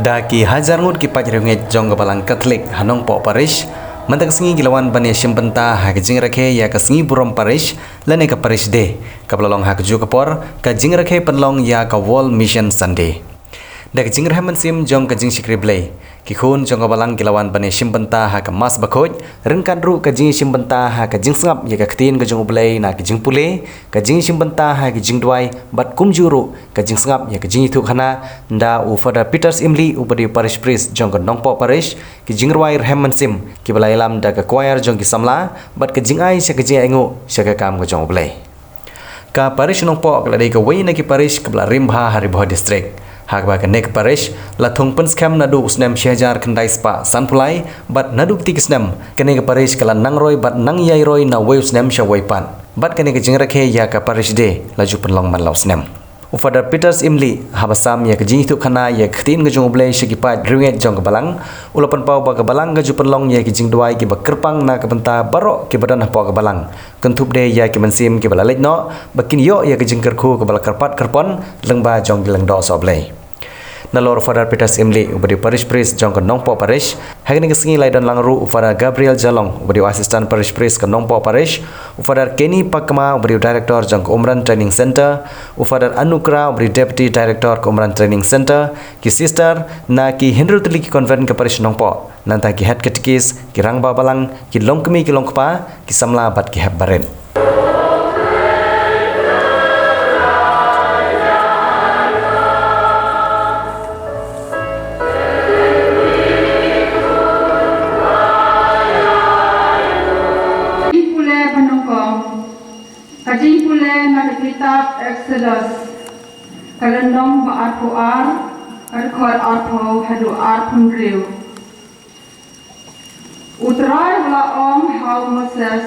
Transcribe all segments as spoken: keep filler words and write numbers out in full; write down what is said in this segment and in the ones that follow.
Da ki hajar ngut ki paid riewngeit jong ka Balang Katholik ha Nongpoh Parish, mynta ka sngi ki la wan ban ïashim bynta ha ka jingrakhe ïa ka sngi burom parish lane ka Parish Day, kaba la long ha kajuh ka por ka jingrakhe pynlong ïa ka World Mission Sunday. Da ka jingrhem mynsiem jong ka jingshakri Blei, ki khun jong ka Balang ki la wan ban ïashim bynta ha ka Mass bakhuid, ryngkat ruh ka jingïashim bynta ha ka jingsngap ïa ka Ktien ka jong U Blei na ka jingpule, ka jingïashim bynta ha ka jingduwai, bad kumjuh ruh ka jingsngap ïa ka jingïathuhkhana da u Father Peters Imli uba dei u Parish Priest jong ka Nongpoh Parish, ki jingrwai rhem mynsiem kiba la ïalam da ka choir jong ki samla, bad ka jingai sha ka jingainguh sha ka kam ka jong U Blei. Ka Parish Nongpoh ka la dei kawei na ki parish kaba la rim bha ha Ri Bhoi District, ha kaba kane ka parish la thung pynskhem naduh u snem shi hajar khyndai spah sanphew lai, bad naduh kti ki snem kane ka parish ka la nang roi bad nang ïai roi na uwei u snem sha uwei pat. Bad kane ka jingrakhe ïa ka Parish Day la ju pynlong man la u snem. U Father Peters Imli, haba sam ïa ka jingïathuhkhana ïa ka Ktien ka jong U Blei sha ki paid riewngeit jong ka Balang, u la pynpaw ba ka Balang ka ju pynlong ïa ki jingduwai kiba kyrpang na ka bynta baroh kiba don hapoh ka Balang, kynthup de ïa ki mynsiem kiba la leit noh, ba kin ïoh ïa ka jingkyrkhu kaba la kyrpad kyrpon lyngba jong ki lyngdoh sohblei. Nalor u Father Peters Imli uba dei u Parish Priest jong ka Nongpoh Parish, ha kane ka sngi la ïadon lang ruh u Father Gabriel Jalong uba dei u Assistant Parish Priest ka Nongpoh Parish, u Father Kenny Pakma uba dei u Director jong ka Umran Training Centre, u Father Anukra uba dei u Deputy Director ka Umran Training Centre, ki sister na ki hynriew tylli ki convent ka Parish Nongpoh, nangta ki head katekis, ki rangbah balang, ki longkmie ki longkpa, ki samla bad ki hep barit. Jingpule ba nyngkong, ka jingpule na ka kitab Exodus, ka lynnong ba arphew ar, ka dkhot arphew haduh arphew hynriew. U Trai u la ong ha u Moses,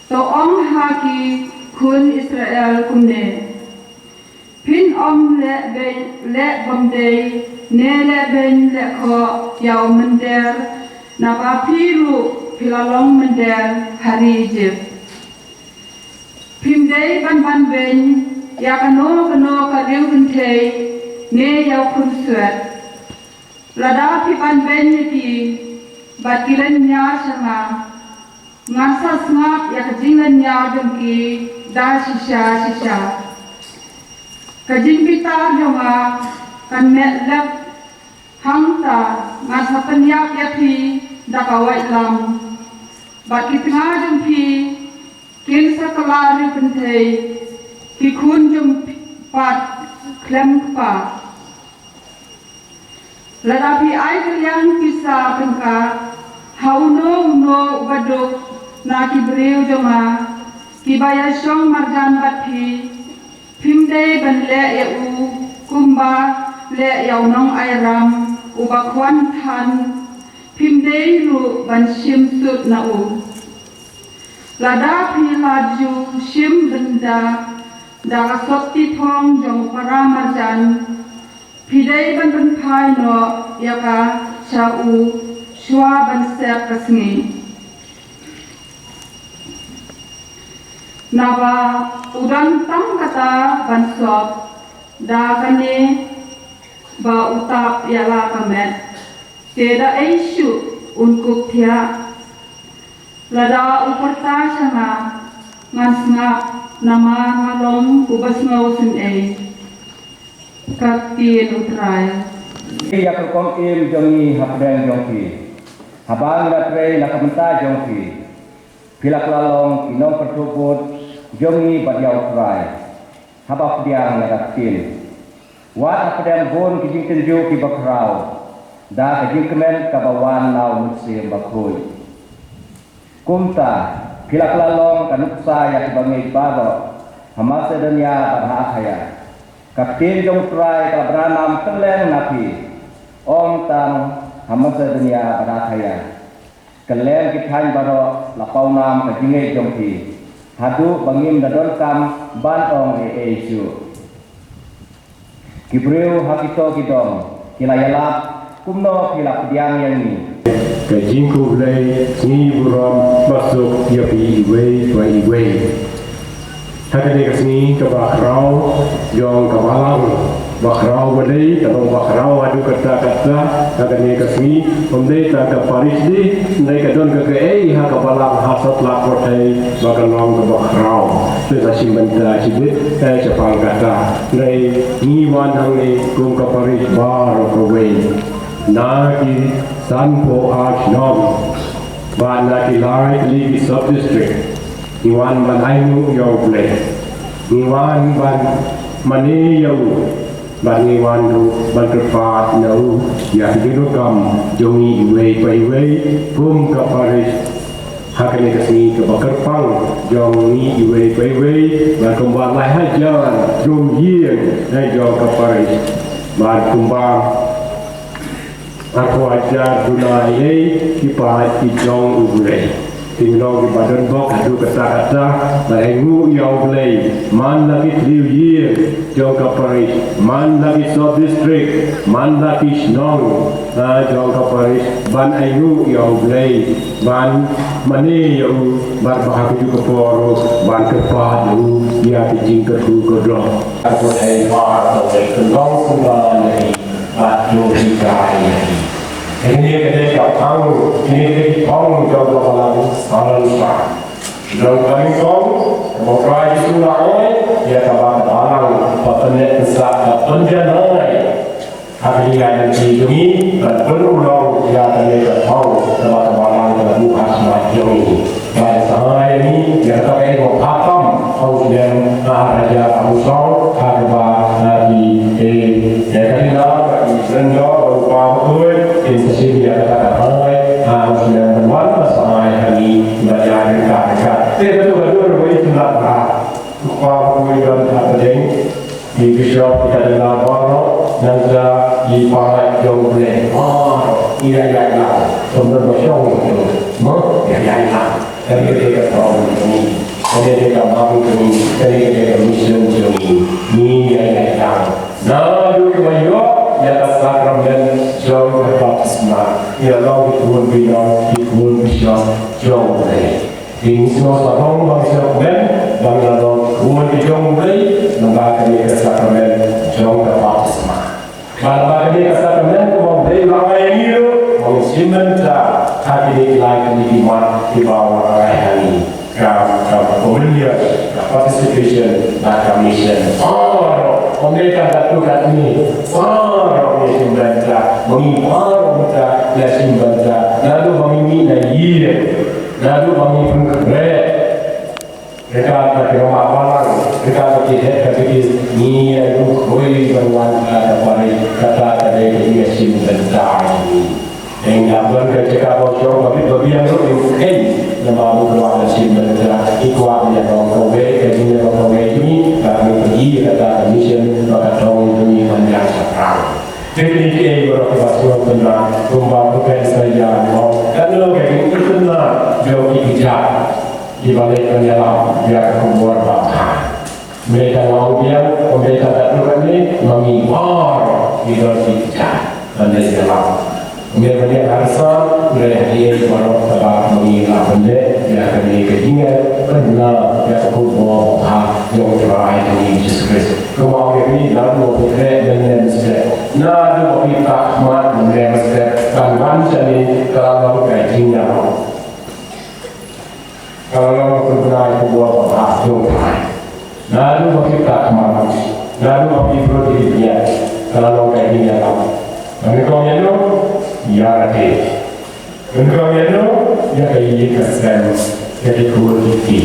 to ong ha ki khun Israel kumne, phin ym leh beiñ, leh bymdei, ne leh beiñ leh khoh ïa u mynder, naba phi ruh phi la long mynder ha ri Ijipt. Phim dei ban ban beiñ ïa kano kano ka riew kynthei ne ïa u khunsuit. Lada phi ban beiñ ïa ki bad ki lynñiar sha nga, ngan sa sngap ïa ka jinglynñiar jong ki da shisha shisha. Ka jingbitar jong nga kan met lep, hangta ngan sa pynïap ïa phi da ka waitlam. Bad ki tnga jong phi kin sa kylla riew kynthei, ki khun jong phi pat khlem kpa. Lada phi ai kylliang pisa tyngka ha uno uno uba duk na ki briew jong nga kiba ïashong marjan bad phi, phim dei ban leh ïa u kumba leh ïa u nongai ram uba khwan than, phim dei ruh ban shim sut na u. Lada phi la ju shim bynda da ka sopti phong jong u para marjan, phi dei ban pynphai noh ïa ka sha u shuwa ban sep ka sngi. Naba u don tang kata ban sop da kane ba u tap ïa la ka met, te da ei shuh un kup thiah. Lada u pyrta sha nga, ngan sngap, namar nga long uba sngew synei. Ka ktien U Trai. Ïa ka rukom im jong ngi hapdeng jong phi, haba ngi la trei na ka bynta jong phi, phi la kylla long ki nongpyrthuh bud jong ngi bad ïa U Trai, haba pdiang ïa ka ktien. Wat hapdeng bun ki jingtynjuh kiba khraw, da ka jingkmen kaba wan na U Mynsiem Bakhuid. Kumta, phi la kylla long ka nuksa ïa kiba ngeit baroh ha Masedonia bad ha Akhaia. Ka ktien jong U Trai ka la bynrap nam kylleng na phi, ym tang ha Masedonia bad ha Akhaia. Kylleng ki thaiñ baroh la paw nam ka jingngeit jong phi, haduh ba ngim da donkam ban ong ei ei shuh. Ki briew ha kito ki dong ki la ïalap kumno phi la pdiang ïa ngi. Ka jingkhublei sngi burom basuk ïa phi iwei pa iwei. Ha kane ka sngi kaba khraw jong ka Balang Bakhraw ba dei, ka long bakhraw haduh katta katta, ha kane ka sngi, ym dei tang ka parish dei, ym dei ka don ka kaei ha ka balang ha satlak pyrthei, ba ka long ka bakhraw. Te sa shim bynta shibit, eh, shaphang kata. Ym dei ngi wan hangne kum ka parish baroh kawei. Na ki sanphew ar shnong, bad na ki lai tylli ki sub district. Ngi wan ban ainguh ïa U Blei. Ngi wan ban mane ïa u. Bad ngi wan ruh ban kyrpad na u ïa ki jingdonkam jong ngi iwei pa iwei kum ka parish. Ha kane ka sngi kaba kyrpang jong ngi iwei pa iwei, bad kumba lai hajar jong ïing, eh, jong ka parish. Bad kumba arphew hajar duna ei ei ki paid ki jong U Blei. Ki long kiba don bok haduh katta katta, bad ainguh ïa U Blei man la ki thliew ïing jong ka parish, man la ki sub district, man la ki shnong, ah, jong ka parish, ban ainguh ïa U Blei, ban mane ïa u, bad ba ha kajuh ka por ruh ban kyrpad ïa u ïa ki jingkyrkhu kyrdoh. Ka pyrthei baroh kawei, ka long kumba ne Bad to hikai ïa ki. Kane ka dei ka thong, kane ka dei ka thong jong ka balang Salon Park. Jong ka nyngkong, ka Trai Jisu u la ong ïa kaba ka balang, ba pynleit pynsah, ba pynjanai ha ka jingïaid lynti jong ngi, ban pynurlong ïa kane ka thong, kaba ka balang ka la buh ha khmat jong ngi. Ba sngewbha ïa ngi, ïa kata ka ïa ka khatam, hangta snem, ha ka jaka ka Musong, ha kaba, ha ki, eh, ïa ka dina, ka ki sendok, ba u pa bakhuid, kin sa shim ïa kata ka thangai, ha u snem ban wan, ba sngewbha ïa ngi, ba ïa ka ka ka. Te ka tu ka dur, ba i tu na ka. U pa bakhuid ban ka pdeng, Ki bishop, ki cardinal baroh, nangta ki paid jong U Blei baroh, ngi ïaid ïaid lang. Kum don ba shong to, mo, ïaid ïaid lang. Kane ka dei ka thong jong ngi. Kane ka dei ka bang jong ngi. Kane ka dei ka mission jong ngi. Ngi ïaid ïaid lang. Naduh ba ïoh ïa ka sakramen jong ka baptisma, ngi la long ki khun bynriew, ki khun bishop jong U Blei. Ngi sngewsarong ba ngi sngewkmen ba ngi la long khun ki jong U Blei, namar kane ka sakramen jong ka baptisma. Bad namar kane ka sakramen kaba U Blei u la ai ïa ngi ruh, ba ngin shim bynta ha kine ki lai tylli ki mat kiba u la ai ha ngi. Ka, ka communion, ka participation, bad ka mission. Baroh, ym dei tang katto katne. Baroh ngi shim bynta, ba ngi baroh mynta ngi shim bynta. Naduh ba ngi mih na ïing. Naduh ba ngi pynkhreh. Ryngkat bad ki rangbah balang, ryngkat bad ki heh ka pyrthei, ngi ïa duh khuid ban wan ha ka parish, kata ka dei ka jingïashim bynta jong ngi. Ynda don ka jaka ba shong ba bit ba biang ruh, ngi kheiñ, namar ba ngi kwah ban shim bynta, ngi kwah ban ïalam kawei, ka jingïalam kawei jong ngi, ba ngi pynïaid kata ka mission, ba ka thong jong ngi ban ïaid shaphrang. Te kine kiei baroh kiba sngewtynnat, kumba u Prophet Isaïah u ong, kano ka jingitynnat jong ki kjat. Kiba leit ban ïalam ïa ka khubor babha. Ym dei tang ma u biang, ym dei tang katno katne, ma ngi baroh ngi don ki kjat ban leit ïalam. Ym dei ban ïaid ha rsa, ym dei ha kiei baroh kaba ma ngi la ban leit ïa kane ka jingïaid pynlong ïa ka khubor babha jong U Trai jong ngi Jisu Khrist. Kumba ong ïa ngi, naduh ba phi khreh mynne mynstep, naduh ba phi phah khmat mynne mynstep, ban wan shane ka la long ka jingïalam. Ka la long ka pynbna ïa ka khubor babha jong U Trai. Naduh ba phi phah khmat, naduh ba phi brut ïa ki bniat, ka la long ka jingïalam. Ban nyngkong ïano, ïa lade. Ban nyngkong ïano, ïa ka ïing ka sem, ïa ki khun ki kti.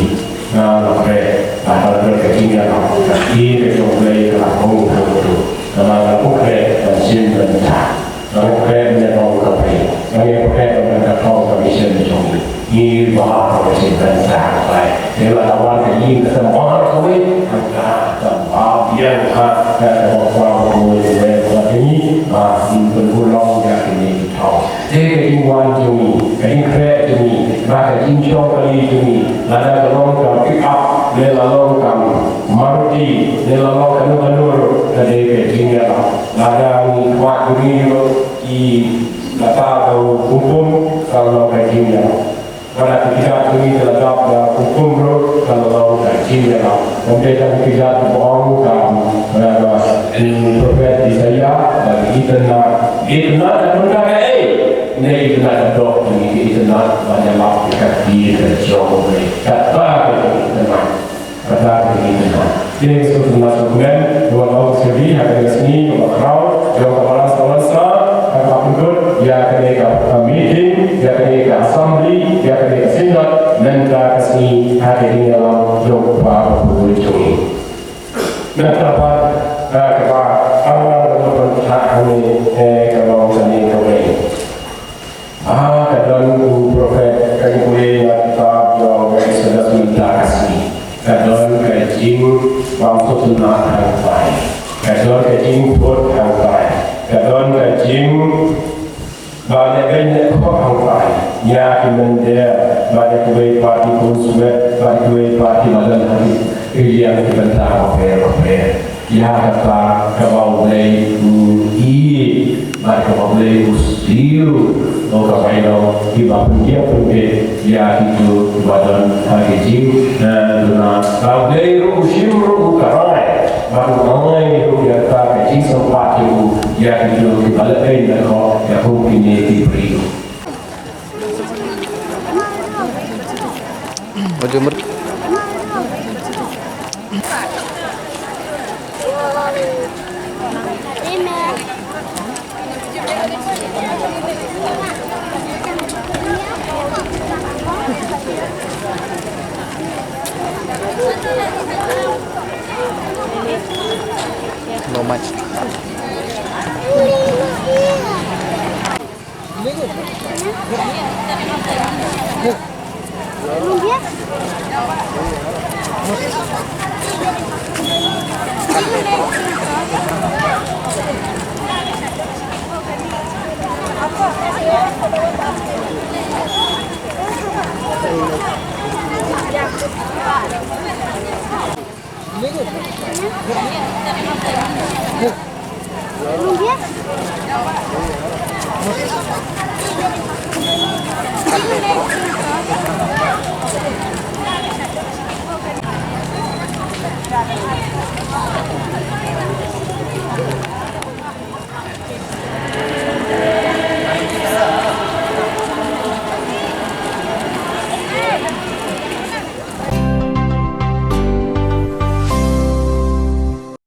Nga la khreh, bad ka la long ka jingïalam, ka ktien ka jong U Blei ka la hung hangto. Namar nga la khreh ban shim bynta. Nga la khreh ban ïalam kawei. Nga la khreh ban ïalam ka thong ka mission jong ngi. Ngi baroh ngi shim bynta kawei. Te lada wan ka ïing ka sem baroh kawei, hangta ka ba biang ha ka ba kwa ba ngi ba ngi ba ngi pynurlong ïa kine ki thong. Te ka jingwan jong ngi, ka jingkhreh jong ngi, ba ka jingshong kali jong ngi, lada ka long ka pick up, ne la long ka Maruti, ne la long kano kano ruh, ka dei ka jingïalam. Lada ngi kwah jong ngi ruh ki kata ka hukum, ka long ka jingïalam. Lada ki kjat jong ngi ki la dap da hukum ruh, ka long ka jingïalam. Ym dei tang ki kjat ba ong ka, ka, ka, Prophet Isaiah ba ki itynnad, itynnad da mynta kaei? Ne itynnad da dok, ki itynnad ba ïalap ïa ka kti ka jong U Blei. Kata ka itynnad. Kata ka itynnad. Te sngewtynnad sngewkmen, wan ong sngewbha ha kane ka sngi kaba khraw jong ka balang Salonsa, ha kaba pynkut ïa kane ka meeting, ïa kane ka assembly, ïa kane ka synod mynta ka sngi ha ka ïingïalam jong u Kpa Bakhuid jong ngi. Nangta pat, ah, kaba, ah, kaba pynthah hangne, eh, ka long kane kawei. Ah, ka don u prophet, ka ïohi na kitab jong ka Exodus mynta ka sngi. Ka don ka jingbym sngewtynnad hangtai. Ka don ka jingput hangtai. Ka don ka jing Ba dei ban leh khop hangtai ïa ki mynder, ba dei kiwei pat ki khun swet, ba dei kiwei pat ki ba don ha ki liang ki bynta bapher bapher. Ïa kata kaba U Blei u ïeit, ba dei kaba U Blei u siew, u kaba ïoh kiba pyndiah pynbeit ïa kito kiba don ha ki jingduna. Ba U Blei ruh u shim ruh u krai. Ban ai ruh ïa ka ka jingsngewbha ïa u, ïa kito kiba lehbeiñ na ka, ïa kum kine ki briew. No match.